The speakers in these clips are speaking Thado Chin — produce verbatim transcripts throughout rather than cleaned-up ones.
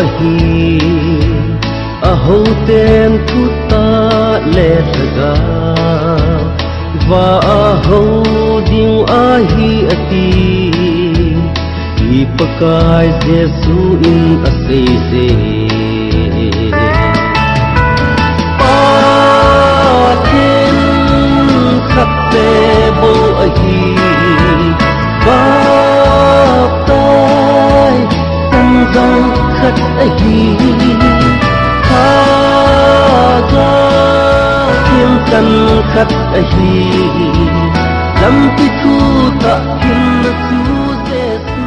Ahi, ahouten thutah le lhagao va aho ding ahi ati, i Pakai Jesu in asei e. Pathen khat bou ahi, baptize um jong khat ahi, Thagau thim chan khat ahi, lampi thutah thimna chu Jesu.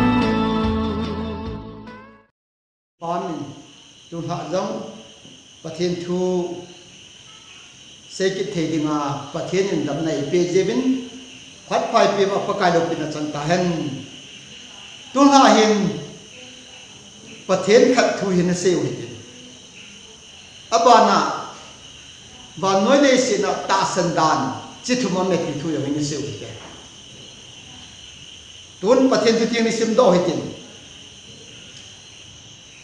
Amen. Tulha jong Pathen thu seikit thei dinga Pathen in damna eipeh jeh uvin, phat pha eipeh ma Pakai loupina chang tahen. Tulha hin Pathen khat thu hin asei u hitin. Abana, vannoi leiset a tahsan dan chi thum aume ti thu jong hin asei u hite. Tun Pathen thu theng isim doh hitin.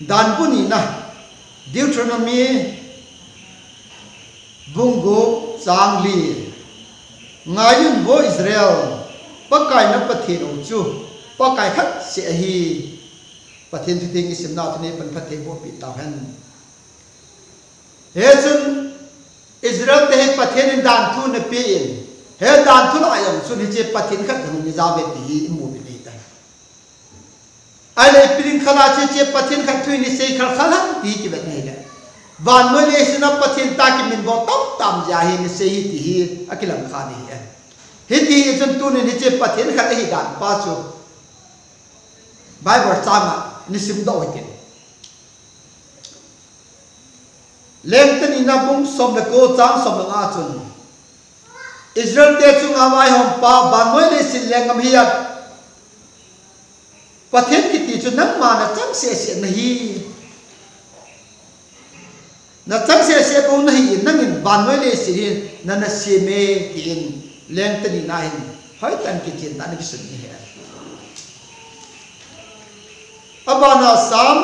Dan bu nina, Deuteronomy bung gup chang li. Ngaiyun vo Israel, Pakai na Pathen u chu Pakai khat seh ahi. Pathen thu theng isimna tuni pan phatthei boh peh tahen. Hichun Israel te hi Pathen in dan thu ana pe in, hi dan thu lah a jong chun hiche Pathen khat hung hi jauve ti hi imu uvin ahitai. Ahile ipi ding khala hiche Pathen khat thu in isei khel khel ham ti kivet na hile, vannoi leiset a Pathen tah kiminvo tam tam jeh a hi isei hi ti hi akilang kha ahi. Hiti hi chun tunin hiche Pathen khat ahi dan pa chu Bible chang a isim doh hitin. Lengte nina bung som le ko chang som le nga chun, Israel te chunga vaihom pa, vannoi leiset lenggam hi a Pathen kiti chu nangma nachang seh seh nahi. Nachang seh seh bou nahi in, nangin vannoi leiset hi nana sem e, tin Lengte nina hin hoitah in kichen tah in akisun ahi. Abana Psalm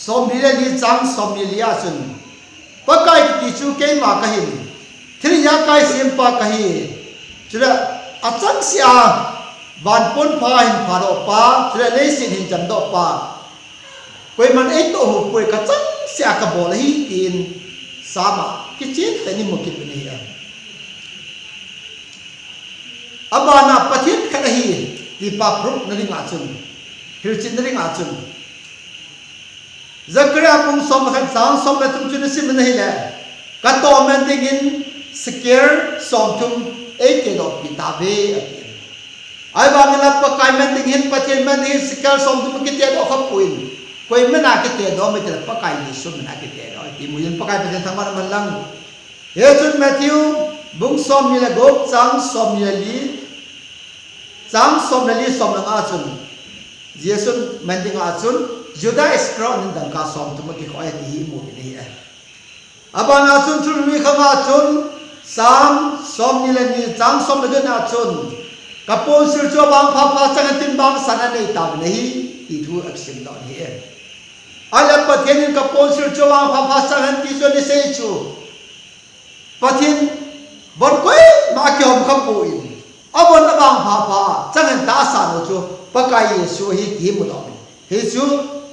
somni le li chang somni le li a chun, Pakai kiti chu keima kahin, thilha kai sempa kahi. Chule achangseh a vanpon pha hin phadoh pa, chule leiset hin jamdoh pa, koiman eitoh hou poi, kachangseh a kabol ahi, tin Psalm a kichen tah in imu kit uvin ahi. Abana Pathen khat ahi, ti pa proof na dinga chun, hilchetna dinga chun, Zechariah bung som le khat chang som le thum chun isim na hile, katoh man dingin shekel somthum eitedoh peh tauve, ati. Ahivangin la Pakai man ding hin, Pathen man ding hin shekel somthum kitedoh kha poi. Koi mana kitedoh ham itile Pakai Jesu mana kitedoh, ti mu in Pakai Pathen thangvahna man lang. Hichun Matthew bung somni le gup chang somni le li, chang som le li som le nga chun, Jesu man dinga chun Judas Iscariot in dangka somthum akikhoi ti hi imu uvin ahi. Abana chun thulhuh ni khanga chun, Psalm somni le ni chang som le get na chun, kaponsil chu avang phapha chang hen tin vangsetna anei tauvin ahi, ti thu akisim doh ahi. Ahile Pathen in kaponsil chu avang phapha chang hen ti chu ana sei chu, Pathen von koima akihom kha poi, avon avang phapha chang hen tahsan u chu Pakai Jesu ahi ti mudoh in. Hichu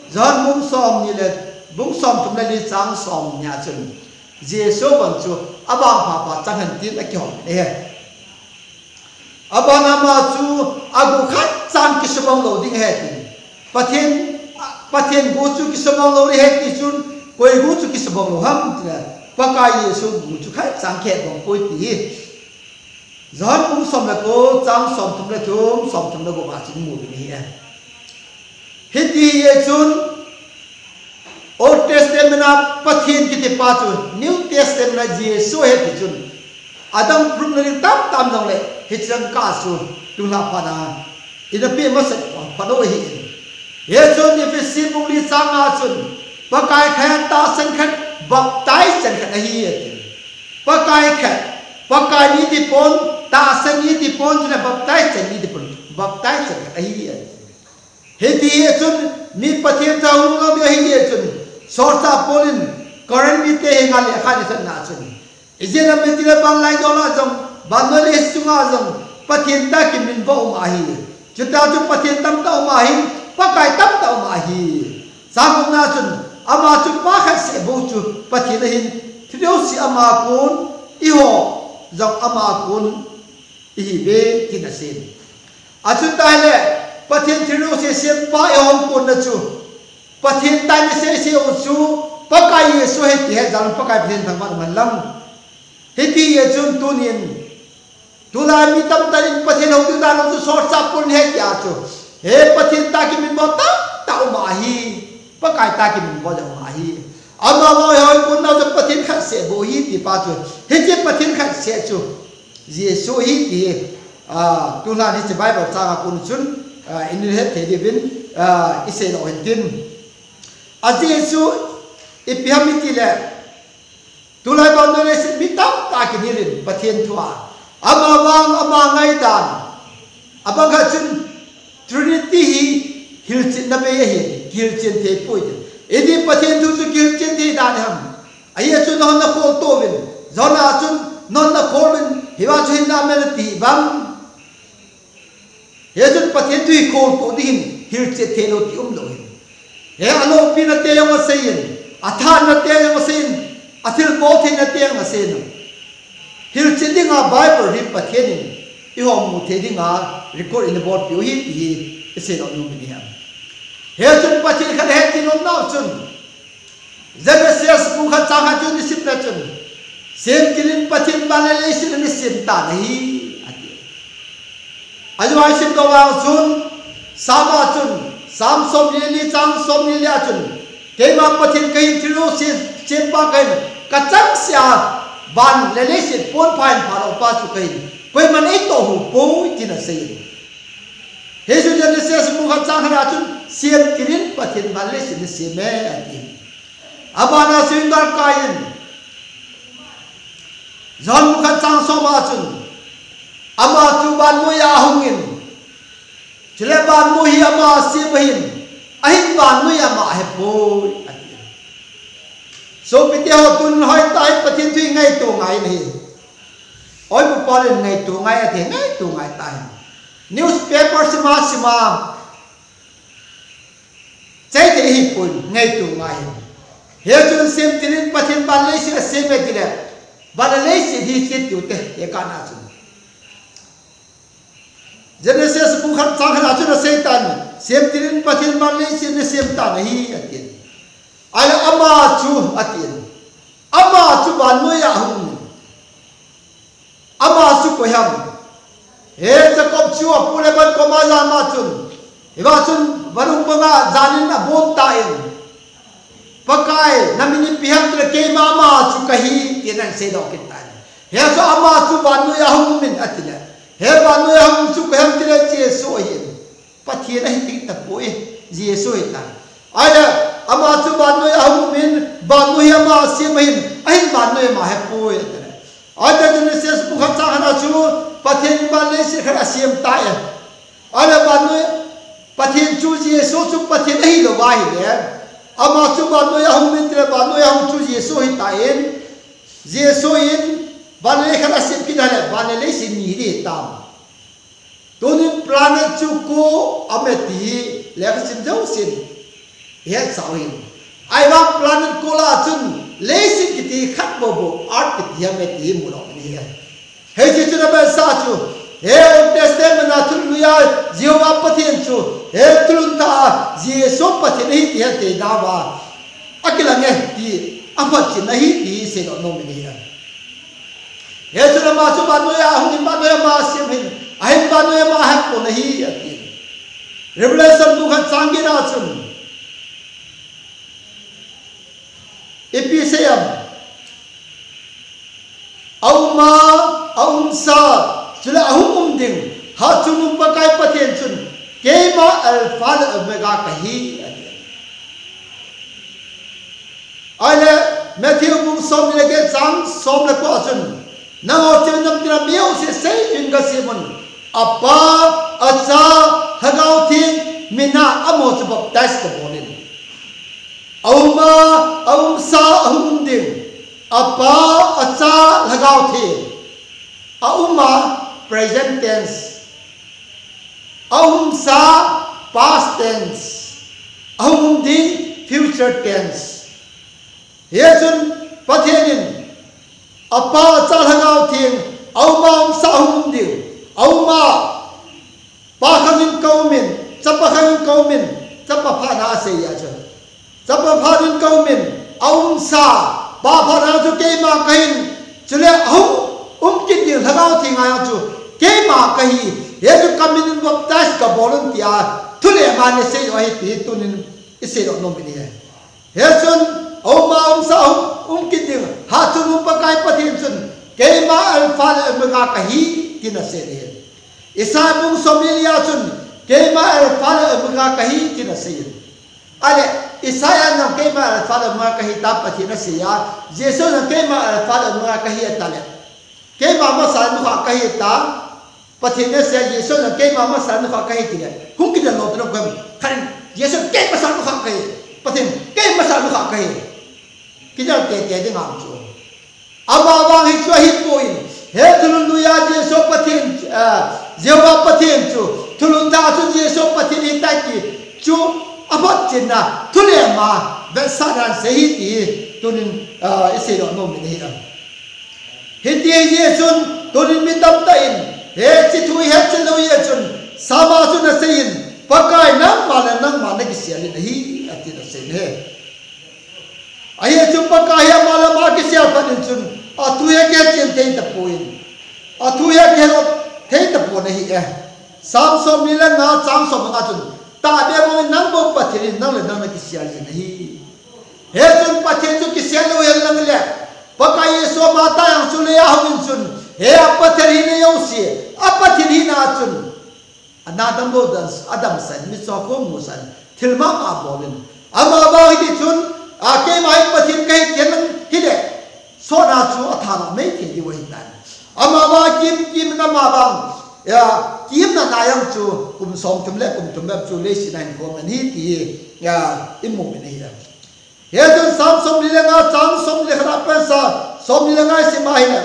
John bung somni le, bung somthum le li chang somni a chun, Jesu von chu avang phapha chang hen tin akihom in ahi. Abana ama chu agu khat chang kisubang lou ding ahi tin. Pathen, Pathen gu chu kisubang lou ding ahi ti chun, koi gu chu kisubang lou ham tile, Pakai Jesu gu chu khat chang kibang poi ti hi John bung som le ko chang somthum le thum, somthum le gup a chun imu uvin ahi. Hiti hi chun, Old Testament a Pathen kiti pa chu New Testament a Jesu ahi ti chun, adang proof na ding tamtah um jongle, hiche dangka chu tulha phat a ina peh masat phat u ahi. Hichun Ephesi bung li chang nga chun, Pakai khat, tahsan khat, baptize chan khat ahi, ati. Pakai khat, Pakai ni ti pon, tahsan ni ti pon, chule baptize chan ni ti pon, baptize chan khat ahi, ati. Hiti hi chun mi Pathen tha hung lou ding ahi ti chun, Solchah Paul in Corinth mite henga lekha in asei na chun, ijeh inem itile banlai dol a jong, vannoi leiset chunga jong Pathen tah kiminvo um ahi. Chuti chun Pathen tamtah um ahi, Pakai tamtah um ahi. Chang gupna chun, ama chu Pa khat seh bou chu Pathen ahin, thilse ama kon, eiho jong ama kon ihiuve, tin asei. Achuti ahile, Pathen thilse sempa eihon konna chu Pathen tah in asei seh u chu Pakai Jesu ahi ti he jal un Pakai Pathen thangvah in um hen lang. Hiti ahi chun tunin, tulai mi tamtah in Pathen hou ding dan u chu solchah Paul in ahet a chu, he Pathen tah kiminvo tamtah um ahi, Pakai tah kiminvo jong um ahi. Amavang eihon konna chu Pathen khat seh bou ahi ti pa chu, hiche Pathen khat seh chu Jesu ahi ti hi, ah, tulai hiche Bible chang a kon chun, ah, ihin het thei diuvin, ah, isei lou hen tin. Ajeh chu ipi ham itile, tulai vannoi leiset mi tamtah kinel in Pathen thu a, amavang ama ngaidan, abang khat chun Trinity hi hilchetna bei ahi, kihilchen thei poi. Iti Pathen thu chu kihilchen thei dan ham? Ajeh chu nahon nakhol to uvin, Jonah chun nahon nakhol uvin, hiva chu hinna amen ati bang. Hichun Pathen thu hi kholtoh ding ahin, hilchet thei lou ti umlou ahin. He aloupina te jong asei in, athanna te jong asei in, athilbol theina te jong asei in. Hilchet dinga Bible hi Pathen in eiho mu thei dinga record eina bolpeh u ahi ti hi isei lou nom in ahi. Hichun Pathen khat ahi ti nom nau chun, Genesis bung khat chang khat chun isim le chun, semtil in Pathen van le leiset ana sem tan ahi, ati. Ajo isim to vang chun, Psalm a chun, Psalm somni le li chang somni le li a chun, keima Pathen kahin, thilse sempa kahin, kachangseh a van le leiset ponpha in phalou pa chu kahin, koiman eitoh lhu poi, tin asei. Hichun Genesis bung khat chang khat a chun, semtil in Pathen van leiset ana sem e, ati. Abana chu igalkai in, John bung khat chang som a chun, ama chu vannoi a ahung in, chule vannoi hi ama asem ahin, ahin vannoi ama ahepoi, ati. Sopite ho, tun hoitah in Pathen thu hi ngaito ngai in ahi. Oipu Paul in ngaito ngai ati, ngaito ngai tah in. Newspaper sima sima chai thei ahipon, ngaito ngai in. Hichun semtil in Pathen van leiset asem e tile, van le leiset hi chet tiu te, ekahna chun. Genesis bung khat chang khat a chun asei tan, semtil in Pathen van leiset ana sem tan ahi, ati. Ahile ama chu, ati. Ama chu vannoi a ahung in. Ama chu koi ham? He Jacob chu apu Laban koma aja ma chun, hiva chun vanung banga jan in abon tan, Pakai, namin ipi ham tile keima ama chu kahi, tin asei doh kit tan. Hichun ama chu vannoi a ahung um in atile, he vannoi a ahung chu koi ham tile Jesu ahin. Pathen ahi ding tapoi, Jesu ahitai. Ahile, ama chu vannoi a ahung um in, vannoi hi ama asem ahin, ahin vannoi ama ahepoi, ati. Ahile Genesis bung khat chang khat a chu, Pathen in van leiset khat asem tai. Ahile vannoi, Pathen chu Jesu chu Pathen ahilou va ahile, ama chu vannoi a ahung um in tile vannoi a ahung chu Jesu ahitan, Jesu in van le leiset khat asem kit ahile, van le leiset ni hi ding hitam? Tunin planet chu ko aume ti hi lekhasim jousen ihetsah u ahin. Ahivang planet ko lah a chun leiset kiti khat bou bou, earth kiti hi aume ti hi mu lou ding ahi. Hiche chun abaisan chu, he Old Testament a thulhuiya Jehovah Pathen chu, he thulhun thah a Jesu Pathen ahi ti hi athei nauva akilang e ti, aphatchetna ahi ti hi seidoh nom in ahi. Hichun ama chu vannoi a ahung in, vannoi ama asem ahin, ahin vannoi ama ahepon ahi, ati. Revelation bung khat chang get a chun, ipi asei em? Aum a, aumsa, chule ahung um ding, hatchungnung Pakai Pathen chun, keima Alpha le Omega kahi, ati. Ahile, Matthew bung somni le get chang som le ko a chun, nangho chemjam tina mi jouse seijui in gasemun, Apa, Acha, Lhagao Theng mina amaho chu baptize gabol in. Auma, aumsa, ahung um ding. Apa, acha, Lhagao Theng. Auma, present tense. Ahungsa, past tense. Ahung um ding, future tense. Hichun Pathen in Apa, Cha, Lhagao Theng, auma, aumsa, ahung um ding. Auma, Pa khang in kaum in, Chapa khang in kaum in, Chapa phat na asei a chu. Chapa phat in kaum in, aumsa, Pa phat na chu keima kahin, chule ahung um kit ding Lhagao Theng a chu keima kahi. Hichu kamin in baptize kabol un tia thulem a nei sei u ahi ti tunin isei doh nom in ahi. Hichun auma, aumsa, ahung um kit ding Hatchungnung Pakai Pathen chun keima Alpha le Omega kahi tin asei in ahi. Isaiah bung somni le li a chun keima Alpha le Omega kahi tin asei in. Ahile, Isaiah in jong keima Alpha le Omega kahi tia Pathen asei a, Jesu in jong keima Alpha le Omega kahi ati le, keima masa le nukha kahi tia Pathen asei a, Jesu in jong keima masa le nukha kahi ti le, hung kidel lou talouvem? Khat in Jesu keima masa le nukha kahi, Pathen keima masa le nukha kahi. Kidel teitei ding ahi chu. Amavang hichu ahipoi, he thulhun lui a Jesu Pathen, ah, Jehovah Pathen chu, thulhun thah a chu Jesu Pathen ahitai ti chu aphotchetna thulem a vetsahnan sei ahi ti tunin, ah, isei doh nom in ahi. Hiti ahi jeh chun tunin mi tamtah in hiche thu ihet chet lou jeh chun Sam a chun asei in, Pakai nangma le nangma nakisel in ahi, atin asei in ahi. Ajeh chu Pakai hi ama le ama kisel phat in chun, athu hi akihetchen thei tapon, athu hi akihet thei tapon ahi e. Sam somni le nga chang som le nga chun, tahbeh mong in nang bou Pathen in nang le nang nakisel jin ahi. Hichun Pathen chu kisel lou hen lang le, Pakai Jesu ama tah a jong chu lei a ahung in chun, he a Pathen hina jouse, a Pathen hina a chun ana damlou dan, adamsah in, mitcho a khom musah in, thil mama bol in. Amavang hiti chun, a, keima hi Pathen kahi ti nang hile, sotna chu athat a mei thei diu ahitan. Amavang kim, kim in amavang, ya, kimna na jong chu kum somthum le kum thum bep chu leiset a hin khom in ahi ti, ya, imu in ahi. Hichun Sam somni le nga chang somni le khat a pat a, somni le nga isim a ahile,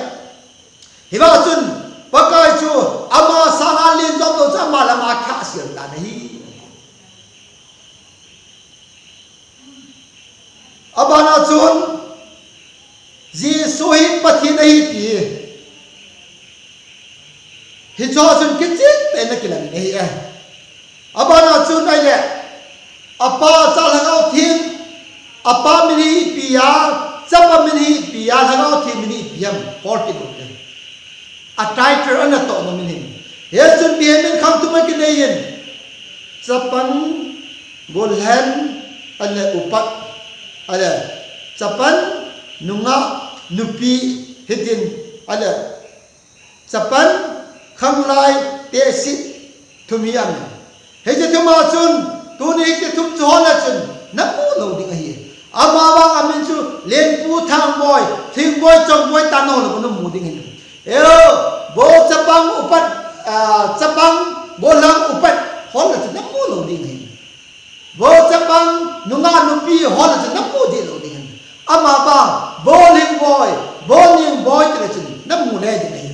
hiva chun Pakai chu ama sanga len jom lou chu ama le ama khahsel tan ahi. Abana chun Jesu hi Pathen ahi ti hiche a chun kichen tah in akilang in ahi e. Abana chun ahile, Apa, Cha, Lhagao Theng, Apa min hi ipi ham, Chapa min hi ipi ham, Lhagao Theng min hi ipi ham, Paul kidong e. A title ana toh nom in ahi. Hichun mihem in khang thum akinei in, chapang, golhang, ahile upa, ahile chapang, nungah, nupi, hitin, ahile chapang, khanglai, tehse, thum hi aum e. Hiche thum a chun, tuni hiche thum chu hol a chun, namu lou ding ahi. Amavang amin chu Lenpu, Thangboi, Thingboi, Chongboi, Tanhoi lou namu ding ahi. Eo, Bo, chapang, upa, ah, chapang, golhang, upa hol a chun namu lou ding ahi. Bo, chapang, nungah, nupi hol a chun namu deh lou ding ahi. Amavang Bo Lengboi, Bo Nengboi ti le chun namu le ding ahi.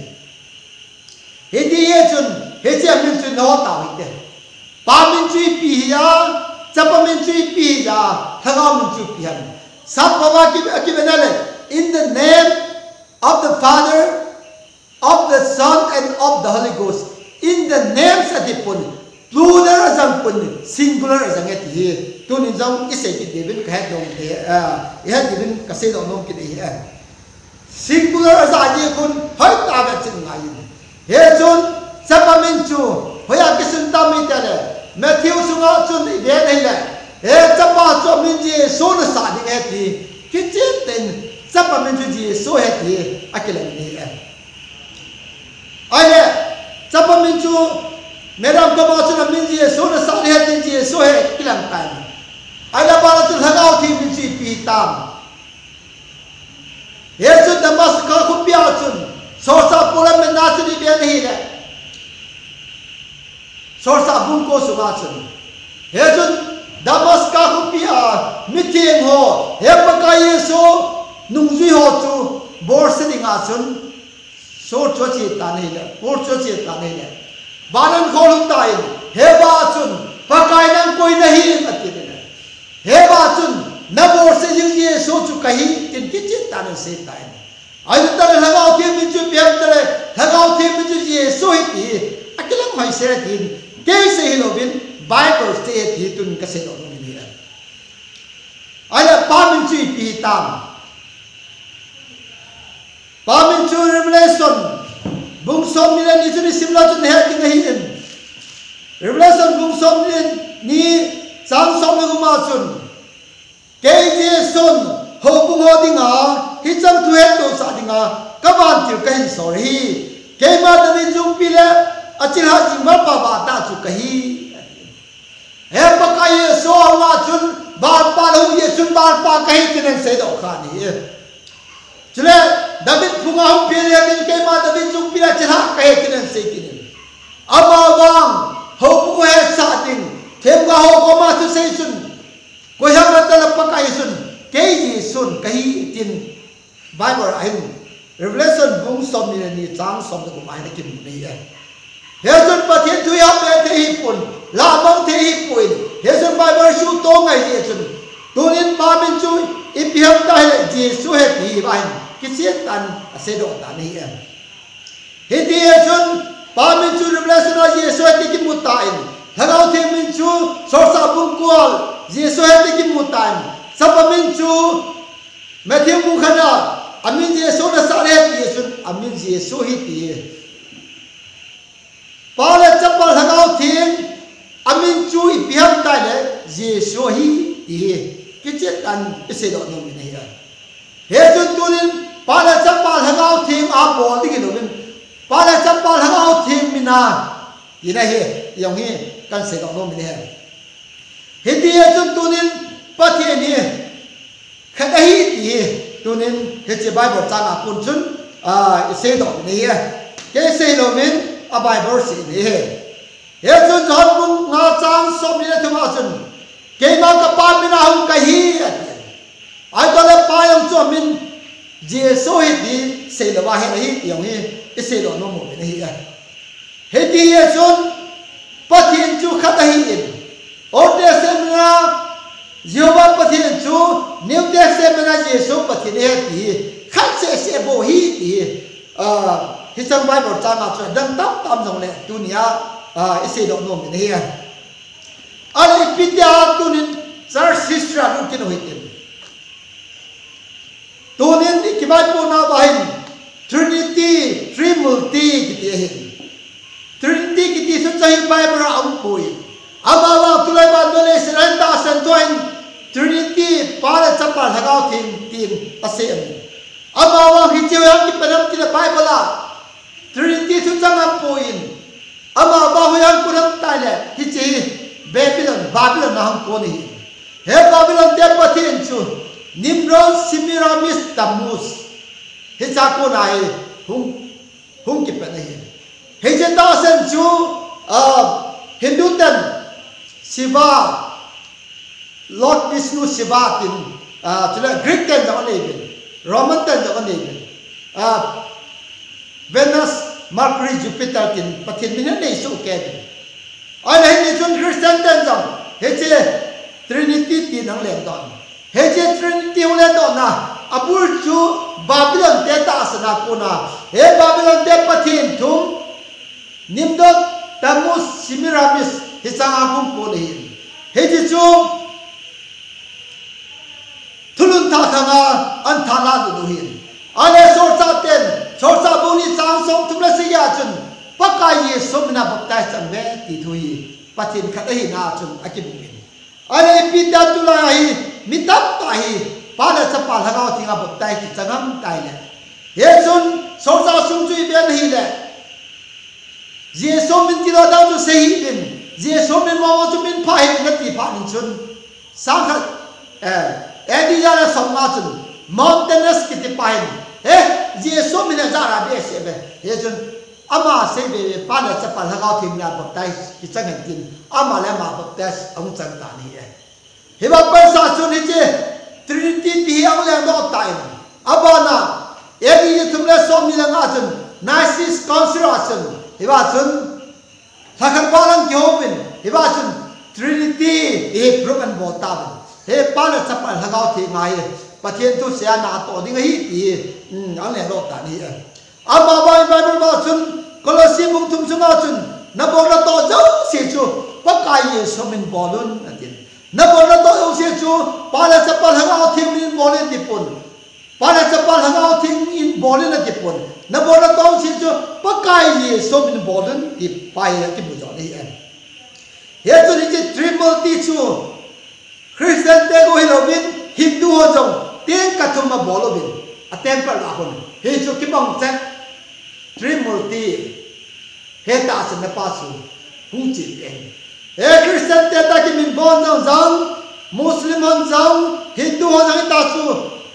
Hiti ahi chun, hiche a min chu nahol tau hite. Pa min chu ipi hiya, Chapa min chu ipi hiya, Lhagao min chu ipi ham. Sap koma ki, kiven a le, in the name of the Father, of the Son, and of the Holy Ghost. In the names ati pon, plural ajang pon, singular ajang e ti hi. Tunin jong isei kit diuvin kahet nom e, ah, ihet diuvin kasei nom nom kit e. Singular ajah jeh khun hoitah a vet chet ngai in. Hichun, Chapa min chu hoiya kisun tam iti le, Matthew sunga chun ivet ahile, he Chapa chu amin Jesu nasah ding ahi ti, kichen tah in Chapa min chu Jesu ahi ti akilang in ahi. Ahile, Chapa min chu Mariam koma chun amin Jesu nasah ding ahi ti Jesu ahi kilang tan. Ahile, abana chun Lhagao Theng min chu ipi tam. Hichun Damascus khopi a chun, Solchah Paul amin na chun ivet ahile, Solchah bung ko sunga chun, hichun Damascus khopi a mitheng ho, he Pakai Jesu nungjui ho chu bolse dinga chun, Saul chu ache tan ahile, Paul chu ache tan ahile, van ahin khol tan, he va chun, Pakai nang koi nahim, ati le, he va chun, nabolse jing Jesu chu kahi, tin kichen tan ahin sei tan. Ahin tale Lhagao Theng min chu ipi ham tale, Lhagao Theng min chu Jesu ahi ti, akilang hoi se tin, kei sei hilouvin, Bible sei ahi ti tun kasei lou nom in ahi. Ahile Pa min chu ipi hitam? Pa min chu Revelation bung somni le ni chun isim le chun het ding ahin. Revelation bung somni le ni chang somni le gup a chun, kei Jesun houbung ho dinga, hicheng thu hettohsah dinga, kavantil kahin sol ahi. Keima David jungpi le achilhah jing valpa vah tah chu kahi. He Pakai Jesu ahunga chun, valpa le hung jeh chun valpa kahi tin ahin seidoh kha ahi. Chule, David phunga hung pen ahi, keima David jungpi le achilhah kahi tin ahin sei kit in. Amavang, houbung ho hetsah ding, themgao ho koma thusei chun, koi ham tale Pakai chun, kei Jesun kahi tin, Bible a hin, Revelation bung somni le ni chang som le gup a hin akimu ahi. Hichun Pathen thu ihap thei hipon, lah mang thei hipon, hichun Bible suhto ngai jeh chun, tunin Pa min chu ipi ham tale Jesu ahi ti hi va hin, kichen tan aseidoh tan ahi. Hiti chun Pa min chu Revelation a Jesu ahi ti kimu tan, Lhagao Theng min chu Solchah bung ko a Jesu ahi ti kimu tan, Chapa min chu Matthew bung khat a, amin Jesu nasah le ti chun, amin Jesu ahi ti. Pa le Chapa Lhagao Theng, amin chu ipi ham tale, Jesu ahi ti hi, kichen tan iseidoh nom in ahi. Hichun tunin, Pa le Chapa Lhagao Theng abol ding hilouvin, Pa le Chapa Lhagao Theng min a, tina hi, jong hi, kahin seidoh nom in ahi. Hiti chun tunin Pathen hi khat ahi ti hi tunin hiche Bible chang a kon chun, ah, iseidoh in ahi. Kei sei louvin a Bible sei in ahi. Hichun John bung nga chang somni le thum a chun, keima ka Pa min a hung kahi, ati. Ahitah le Pa jong chu amin Jesu ahi ti seilou a het ahi ti jong hi iseidoh nom uvin ahi. Hiti chun Pathen chu khat ahin, Old Testament a Jehovah Pathen chu New Testament a Jesu Pathen ahi ti hi khat seh seh bou ahi ti hi, ah, hicheng Bible chang a chu adang tamtah um jongle tunia, ah, iseidoh nom in ahi. Ahile ipi tia tunin church history a lut kit u hitin. Tunin i kivaipohna uva hin Trinity, Trimurti kiti ahin. Trinity kiti thucheng hi Bible a aumpoi. Amavang tulai vannoi leiset a hin tahsan thua hin Trinity, Pa le Chapa Lhagao Theng tin asei ahi. Amavang hiche hi hoiya kipan ham tile Bible a Trinity thucheng aumpoi. Amavang hoiya kon ham tile hiche hi Babylon, Babylon a hung kon ahi. He Babylon te pathen chu Nimrod, Semiramis, Tammuz. Hichea kona hi hung, hung kipan ahi. Hiche tahsan chu, ah, Hindu ten Shiva, Lord Vishnu Shiva tin, ah, chule Greek ten jong anei uvin, Roman ten jong anei uvin, ah, Venus, Mercury, Jupiter tin pathen min anei soh kei uvin. Ahile hiti chun Christian ten jong hiche Trinity tin ahung lengdoh in. Hiche Trinity hung lengdohna abul chu Babylon te tahsan a kona, he Babylon te pathen thum, Nimrod, Tammuz, Semiramis, hichea hung kon ahi. Hiche chu thulhun thah thanga ahin thah lut u ahi. Ahile solchah ten, Solchah bung ni chang somthum le sagi a chun, Pakai Jesu min a baptize chang uve ti thu hi Pathen khat ahina chun akimu in. Ahile ipi tia tulai a hi mi tamtah hi Pa le Chapa Lhagao Theng a baptize kichang ham tile, hichun Solchah sung chu iven ahile, Jesu min tilou ding chu sei hih in, Jesu min mong chu min pha hih in ati phat in chun, sangkhat, eh, A D ja le som nga chun, Montanus kiti pa hin, eh, Jesu min a jara behseh uve. Hichun, ama sei bebe, Pa le Chapa Lhagao Theng min a baptize kichang hen tin, ama le ama baptize ahung chang tan ahi e. Hiva pansa chun hiche Trinity ti hi ahung lengdoh tan. Abana, A D thum le somni le nga chun, Nicene Council a chun, hiva chun, lhakhat val lang kihouvin, hiva chun, Trinity ti hi proof ahin bol tauvin. He Pa le Chapa Lhagao Theng ahi, Pathen thu seina atoh ding ahi ti hi, um, ahung lengdoh tan ahi. Amavang Bible a chun, Colossae bung thum sunga chun, nabol natoh jouse chu, Pakai Jesu min bolun, atin. Nabol natoh jouse chu, Pa le Chapa Lhagao Theng min bolun tipon. Pa le Chapa Lhagao Theng in bolun atipon. Nabol natoh jouse chu, Pakai Jesu min bolun ti Pa hi akimu jo ahi. Hichun hiche Trimurti chu, Christian te bou hilouvin, Hindu ho jong, tengkhat thum abol uvin, a temple a hung. Hichu kibang cheh, Trimurti, he tahsanna pa chu, hung chim in. He Christian te tah kimin bon jong jong, Muslim hon jong, Hindu hon jong hita chu,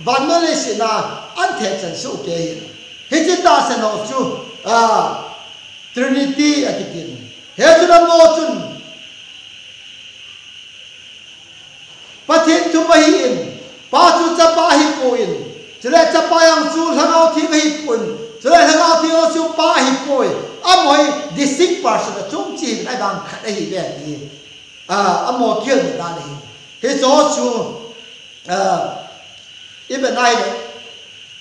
vannoi leiset a, ahin thechan soh kei ahi. Hiche tahsan ho chu, ah, Trinity akitin. Hichun amaho chun, Pathen thum ahin, Pa chu Chapa ahipon, chule Chapa jong chu Lhagao Theng ahipon, chule Lhagao Theng jong chu Pa ahipoi, amaho hi distinct person achom cheh ahin, ahivang khat ahiuve ti, ah, amaho kihilna dan ahi. Hicheho chu, ah, ivet a ahile,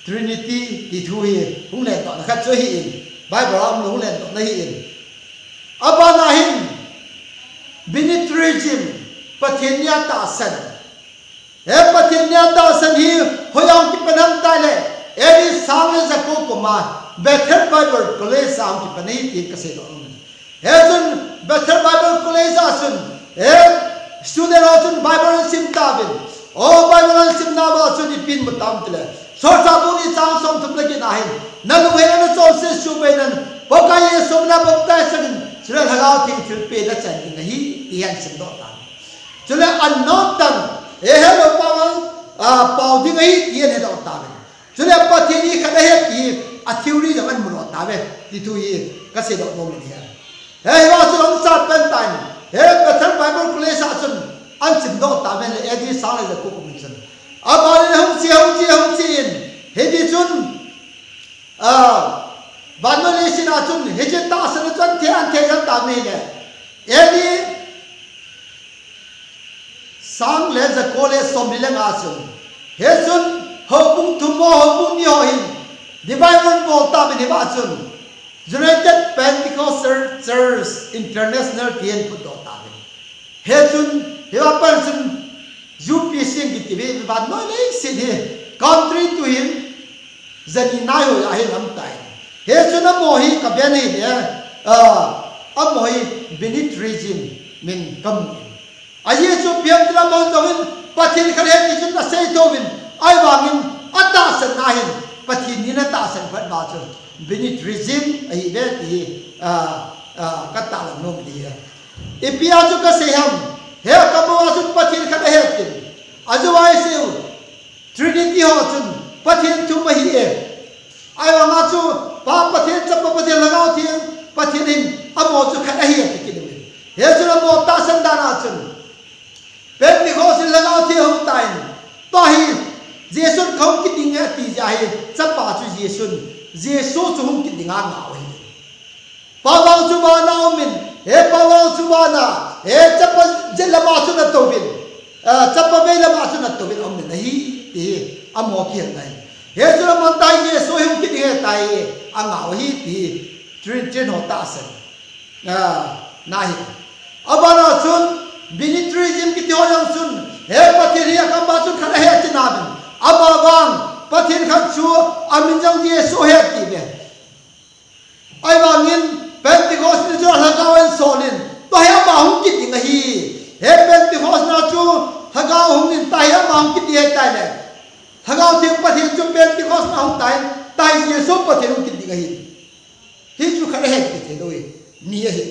Trinity ti thu hi hung lengdohna khat chu ahin, Bible a um lou hung lengdohna ahin. Abana hin, Binitarianism, Pathen ni a tahsan. He Pathen ni a tahsan hi, hoiya hung kipan ham itile, A D sang le jako kum a, Bethel Bible College a hung kipan ahi ti kaseidoh nom e. Hichun Bethel Bible College a chun, he student ho chun Bible ahin sim tauvin. O Bible ahin simna uva chun ipi ahin mu tam itile, Solchah bung ni chang somthum le get a hin, nalunghei le nachonset suhbei nan, Pakai Jesu min a baptize chan in, chule Lhagao Theng thilpeh nachan ding ahi, ti ahin simdoh tan. Chule unknown tongue, eiho pao, ah, pao ding ahi, ti ahin hedoh tan. Chule Pathen hi khat ahi ti, a theory jong ahin mudoh tauve, ti thu hi kaseidoh nom in ahi. Hiva chu ahung chat pen tan, he Bethel Bible College a chun, ahin simdoh tauve le A D sang le jako kum chun. Abanin hung che, hung che, hung che in, hiti chun, ah, vannoi leiset a chun, hiche tahsan chu ahin thei, ahin thei jeng tan ahile, A D sang le jako le somni le nga chun. Hichun, houbung thum ho, houbung ni ho hin, revival ahin bol tauvin hiva chun, United Pentecostal Church International ti ahin phutdoh tauvin. Hichun, hiva pat chun, U P C ahin kiti uve, vannoi leiset hi, country to hin, jani nai ho ahin um tai. Hichun amaho hi kaven ahile, ah, amaho hi Binitarianism min kamu in. Ajeh chu ipi ham itile amaho jong hin Pathen khat ahi ti chun asei thouvin, ahivangin atahsan na hin Pathen ni in atahsan phat uva chu Binitarianism ahiuve ti hi, ah, ah, katahlang nom ahi. Ipi a chu kasei ham, he kamu a chun Pathen khat ahi tin. Ajeh chu asei u, Trinity ho chun Pathen thum ahi e. Ahivanga chu Pa Pathen, Chapa Pathen, Lhagao Theng Pathen hin amaho chu khat ahi ati kit uve. Hichun amaho tahsan dan a chun Pentecost in Lhagao Theng ahung tan, tua hi Jesun kahung kit ding e ati jeh a hi, Chapa chu Jesun, Jesu chu hung kit dinga angah u ahi. Pa vang chu vana um in, he Pa vang chu vana, he Chapa jet lama chun atouvin, ah, Chapa vei lama chun atouvin aum in ahi, ti hi amaho kihilna ahi. Hichun aman tua hi Jesu hi hung kit ding ahitai, angah u ahi, ti hi Trinitarian ho tahsan, ah, na ahi. Abana chun, Binitarianism kiti ho jong chun, he Pathen hi akam a chun khat ahi ati nauvin. Ama vang, Pathen khat chu, amin jong Jesu ahi ati uve. Ahivangin Pentecost ni chu Lhagao ahin sol in, tua hi ama hung kit ding ahi. He Pentecost na chu Lhagao hung in, tua hi ama hung kit ding ahitai le, Lhagao Theng Pathen chu Pentecost na hung tan, tua hi Jesu Pathen hung kit ding ahi. Hichu khat ahi kiti thei lou ahi, ni ahi.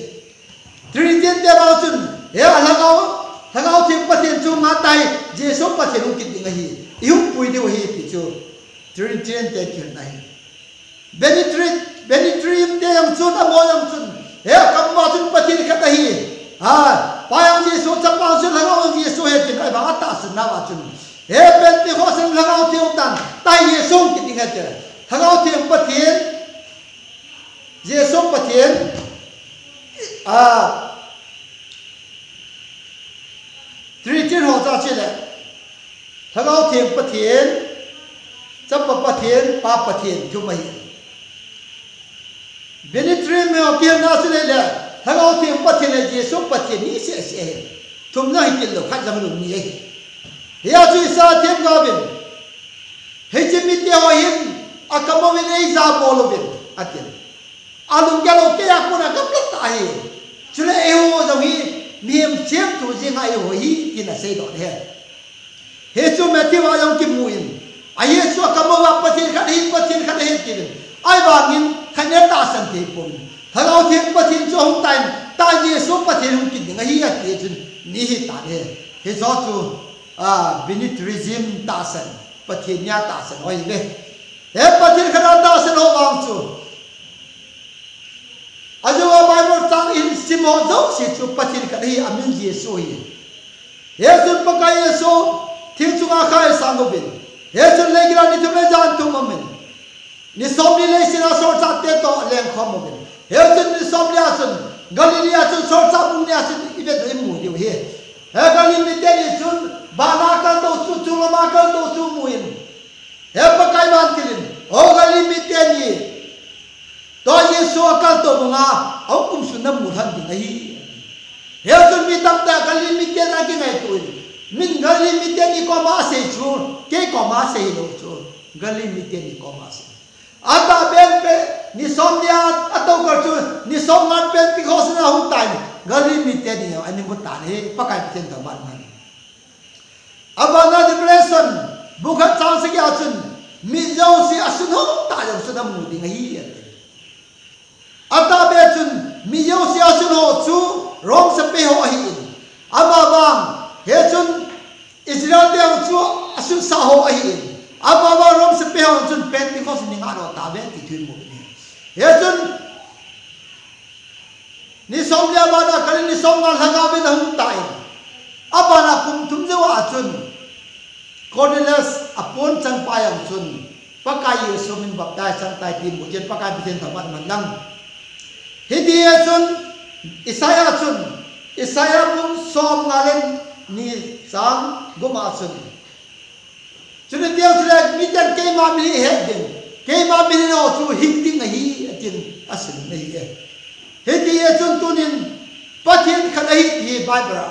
Trinitarian te vang chun, he Lhagao, Lhagao Theng Pathen chu nga tai, Jesu Pathen hung kit ding ahi, ihung pui diu ahi ti chu Trinitarian te kihilna ahi. Binitari-, Binitarian te jong chun, amaho jong chun, he akam a chun Pathen khat ahi. Ha, Pa jong Jesu, Chapa jong Jesu, Lhagao jong Jesu ahi tin, ahi atahsan nauva chun, he Pentecost in Lhagao Theng tan, tua hi Jesu kiti ngai te. Lhagao Theng Pathen, Jesu Pathen, a, Trinity ho cha chile, Lhagao Theng Pathen, Chapa Pathen, Pa Pathen, thum ahi. Binitrim ho kihilna chu le le, Lhagao Theng Pathen le Jesu Pathen ni seh seh ahi. Thum jong hi kil lou, khat jong lou ni ahi. Hia chu Isaiah themgao vin, hiche mite ho hin, akam uvin eija bol uvin, ati. Alunggel u keiya kona gapla tah ahi. Chule eiho jong hi, mihem semthu jeng a eiho hi, tin asei doh ahi. Hichu Matthew a jong kimu in, a Jesu akam uva Pathen khat ahi, Pathen khat ahi atiuvin. Ahivangin khat in atahsan thei pouvin. Lhagao Theng Pathen chu ahung tan, tua Jesu Pathen hung kit ding ahi ati chun ni hi tan ahi. Hichu chu, a, Binitrism tahsan, Pathen nia tahsan ho ahi ve. He Pathen khat a tahsan ho vang chu. Ajeh a Bible chang ihin sim ho jouse chu Pathen khat ahi, amin Jesu ahi. Hichun Pakai Jesu thing chunga khai sang uvin. Hichun leigil a ni thum le jan thum aumin. Ni somli leiset a solchahte toh alengkhom uvin. Hichun ni somli a chun Galilee a chun solchah bung ni a chun ivet u imu diu ahi. He Galilee mite ni chun bana kaltou chu, chunglama kaltou chu mu in. He Pakai vantil in, O Galilee mite ni, tua Jesu akaltou banga, ahung kumsung namu lhon ding ahi. Hichun mi tamtah Galilee mite na kingaito in, min Galilee mite ni koma asei chu, kei koma asei lou chu, Galilee mite ni koma asei. Atahbeh in pe, ni somli a, atou kal chu, ni somnga Pentecost na hung tan, Galilee mite ni, ani mu tan ahi, Pakai Pathen thangvah in man. Abana Revelation, bung khat chang sagi a chun, mi jouse asun ho tah jong chu namu ding ahi, ati. Atahbeh chun, mi jouse asun ho chu, Rome sepai ho ahin. Amavang, hichun, Israel te jong chu, asunsah ho ahin. Amavang, Rome sepai ho chun, Pentecost ni ngah lou tave, ti thu imu in ahi. Hichun, Ni somli a bana kalin ni somnga Lhagao vin ahung tan. Abana kum thum jou a chun Cornelius apon changpa jong chun Pakai Jesu min baptize chang tai ti mu chun Pakai Pathen thangvah in man lang. Hiti a chun Isaiah chun, Isaiah bung somnga le ni chang gup a chun Chule tia chule miten keima min hi het ding, keima min hi ho chu hing ding ahi, atin asim in ahi e. Hiti a chun tunin Pathen khat ahi ti hi Bible a.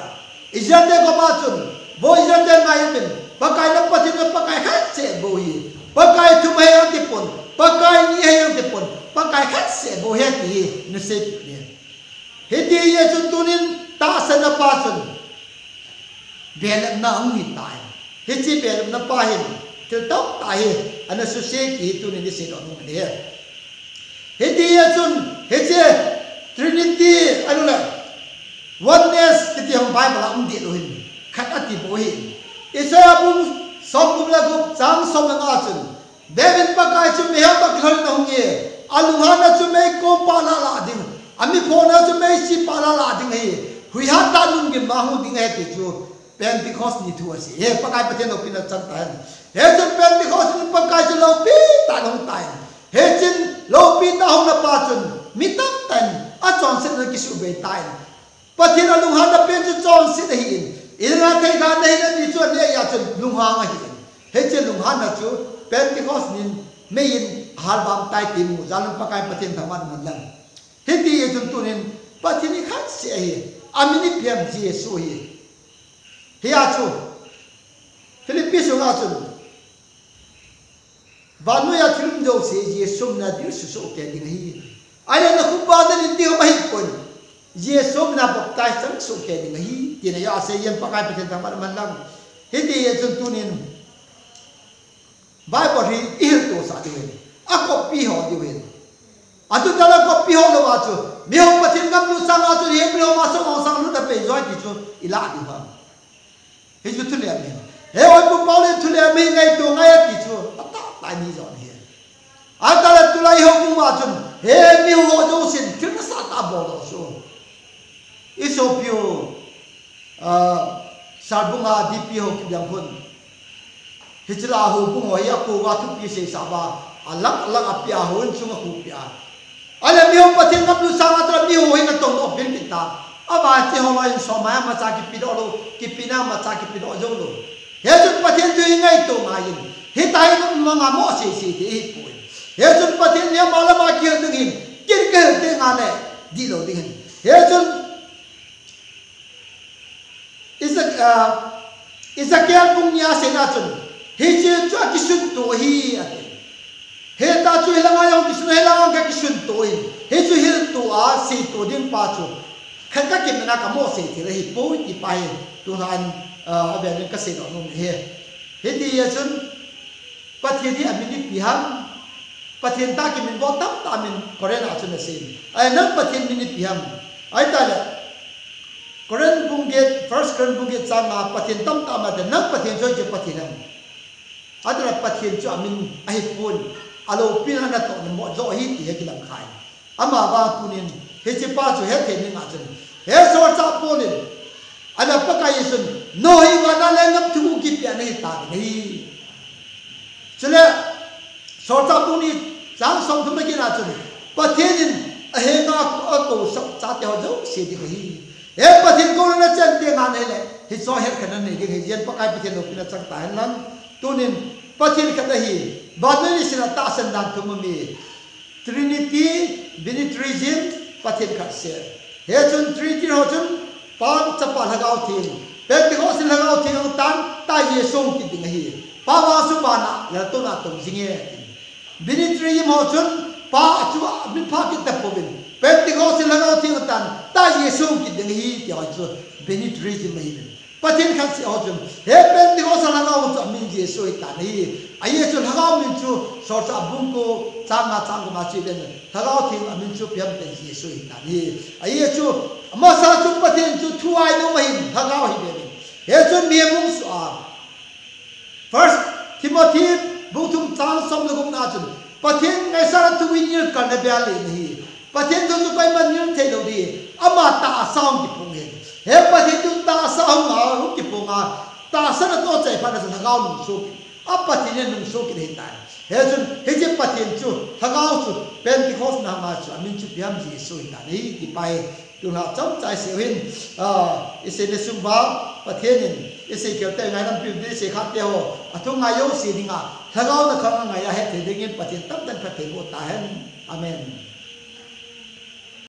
Israel te koma chun, vo Israel te ngai umin, Pakai na Pathen na Pakai khat seh bou ahi, Pakai thum ahi jong tipon, Pakai ni ahi jong tipon, Pakai khat seh bou ahi ti hi, na seipeh u ahi. Hiti a chun tunin tahsanna pa chun, Belemna ahung hi tai. Hiche belemna pa hin, thil tamtah hi, ana suse ti hi tunin isei doh nom ahi. Hiti a chun, hiche Trinity, ahilou le, Oneness, kiti hung Bible a um deh lou hin, khat ati bou ahi. Isaiah bung somgup le gup, chang som le nga chun, David Pakai chu mihem toh kilhonin ahung e, alunghanna chu meikompa lah lah ding, amiphona chu meisipa lah lah ding ahi, huihat tah lungkim a hung ding ahi ti chu Pentecost ni thu asei. He Pakai Pathen loupina chang tahen. Hichun Pentecost ni Pakai chu loupi tah in ahung tan. Hichun loupi tah a hung na pa chun mi tamtah in achonsetna kisuhbei tan. Pathen alunghanna pen chu chonset ahin, ina thei kha nahi nati chu anei a chun lunghang ahin. Hiche lunghanna chu Pentecost nin meiyin ahal bang tai ti mu jal in Pakai Pathen thangvah in man lang. Hiti a chun tunin Pathen hi khat seh ahi, amin ipi ham Jesu ahi. Hia chu Philippi sunga chun Vannoiya thil um jouse Jesu mina dil susoh kei ding ahi. Ahile na khut vang na nin ding ahipon. Jesu mina baptize chang soh kei ding ahi. Tina asei jen Pakai Pathen thangvah in man lang. Hiti a chun tunin Bible hi ihil to sah diu ahi. Akoppi ho diu ahi. Atu tala koppi ho louva chu. Miho Pathen gam lut sanga chu Hebrew ho masang hong sang lut a pei joi ti chu ilah diu ham. Hichu thulem ahi. He oipu Paul in thulem ahi ngaito ngai ati chu. Atah tah in ijon ahi. Atah le tulai houbung a chun. He miho jousen thil nasatah bol doh chu. Isopiu, ah, Charbung a D P ho kibiang hun. Hiche la ho bung ho hi a ko va thupi seisa va. A lak lak a pia ho in chung a ko pia. Ale mi ho Pathen ngam lu sang a tra mi ho hi na tong o pin kita. A va che ho lo in so ma ma cha kipi do lo, kipi na ma cha kipi do jo lo. He chun Pathen chu hi ngai to ngai in. Hi ta hi no ma nga mo se se te hi pu in. He chun Pathen ni ma la ma ki ding hin. Kin ka te nga ne. Di lo ding hin. He chun Ezekiel bung ni a seina chun, hiche chu a kisun to hi ati. Heta chu hilanga jong kisun, hilanga ka kisun to hi. Hichu hil to a sei to ding pa chu. Khan ka kimna ka mo sei thei hi po ti pa hi. Tuna an a ben ka sei lo nom hi. Hiti a chun Pathen hi amin ipi ham. Pathen ta kimin bo tam ta min Koren a chun asei. Ai nang Pathen min ipi ham. Ai ta le. Koren bung get, first Koren bung get chang a Pathen tam ta ma te nang Pathen choi che Pathen ham. Adra Pathen chu amin ahi pun. Alo pin ana to mo jo hi ti he kilang khai. Ama vang tunin, hiche pa chu hethei ni nga chun. He solchah Paul in, ana Pakai Jesun, no hi vana le ngam thu kipia na hi ta ding hi. Chule, solchah Paul ni chang som thum na kina chun. Pathen in, a he nga a ko sap cha te ho jo se ding hi. He Pathen ko na chen te nga nei le, hi so he khana nei ding hi, jen Pakai Pathen lo pina chang ta hen lang. Tunin, Pathen khat ahi, vana le sina ta san dan thum mi. Trinity, Binitarianism, Pathen khat seh. He chun Trinity ho chun, Pa, Chapa, Lhagao Theng. Pentecost in Lhagao Theng ang tan, ta Jesu kiding ahi. Pa vang chu vana, la tona tong jing e. Binitarianism ho chun, Pa chu, mi pha kit ta pouvin. Pentecost in Lhagao Theng ang tan, ta Jesu kiding ahi, ti ho chu, Binitarianism ahi. Pathen khat seh ho chun, he Pentecost a Lhagao chu amin Jesu hi tan ahi. Ahi chu Lhagao min chu, solchah bung ko, chang nga chang ko ma chu len. Lhagao Theng amin chu piam pen Jesu hi tan ahi. Ahi chu, amasa chu Pathen chu thu a i nom ahin, Lhagao hi ve min. He chun mi mung su a. First Timothy bung thum chang som le gup na chun, Pathen ngaisang thu in nil kal na bia le na hi. Pathen thu chu koima nil thei lo di. Ama tahsa hung kiphong hen. He Pathen thu tahsa hung a hung kiphong a. Tahsa na to chai pha na sa Lhagao nung so. A Pathen in nung so kit hi tai. He chun, hiche Pathen chu, Lhagao chu, Pentecost na ma chu, amin chu piam Jesu hi tai. Hi, ti pai. Tuna chomcha i sei u hin, a, i sei le sung va, Pathen in, i sei keu te ngai lam piu, i sei khat te ho, a thu ngai jo sei ding a, Lhagao na khang ngai a hethei ding in Pathen tam tan phatthei boh ta hen. Amen.